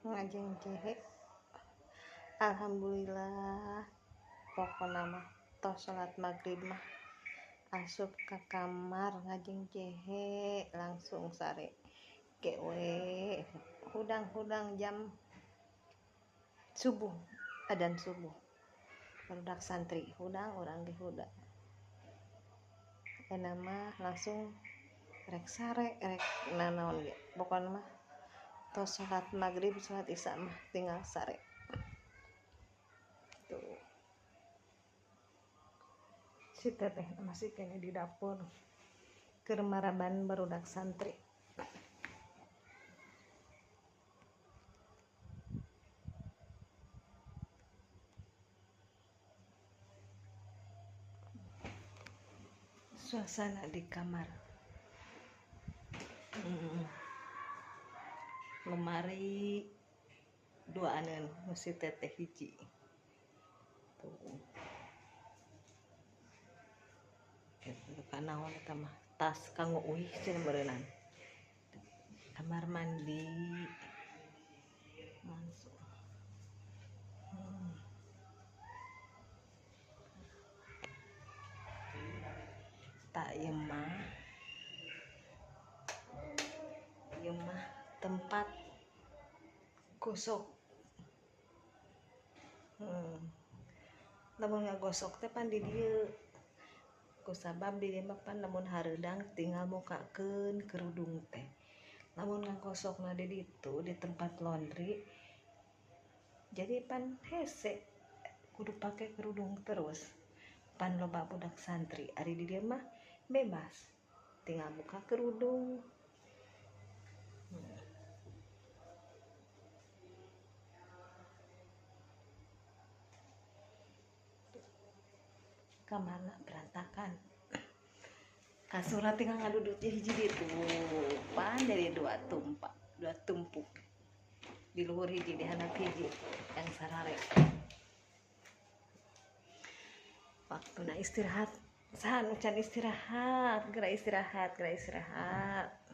Ngajeng cehe. Alhamdulillah pokona mah tos salat maghrib mah asup ka kamar ngajeng cehe langsung sare ke we hudang-hudang jam subuh, adan subuh barudak santri hudang urang ge hudang. Euna mah langsung rek sare rek nanaon ge pokona mah tos salat maghrib salat isya mah tinggal sare. Tuh si teteh masih kene di dapur keur maraban barudak santri. Suasana di kamar. Lemari duaaneun nu si teteh hiji. Tuh. Eta kanaon eta mah tas kanggo uih cenah meureunnan. Kamar mandi langsung. Tak ieu mah tempat gosok. Lamun ngagosok teh pan di dieu. Kusabab di dieu mah pan lamun hareudang tinggal mukakeun kerudung teh. Lamun ngagosokna di ditu di tempat laundry jadi pan hese kudu pake kerudung terus. Pan loba budak santri ari di dieu mah bebas tinggal buka kerudung. Kamarna berantakan. Kasurna tinggal ngaduduk hiji ditu. Pan dari dua tumpak, dua tumpuk. Di luhur hiji, di handap hiji yang sarare. Waktuna istirahat. Saha nu can istirahat, geura istirahat, geura istirahat.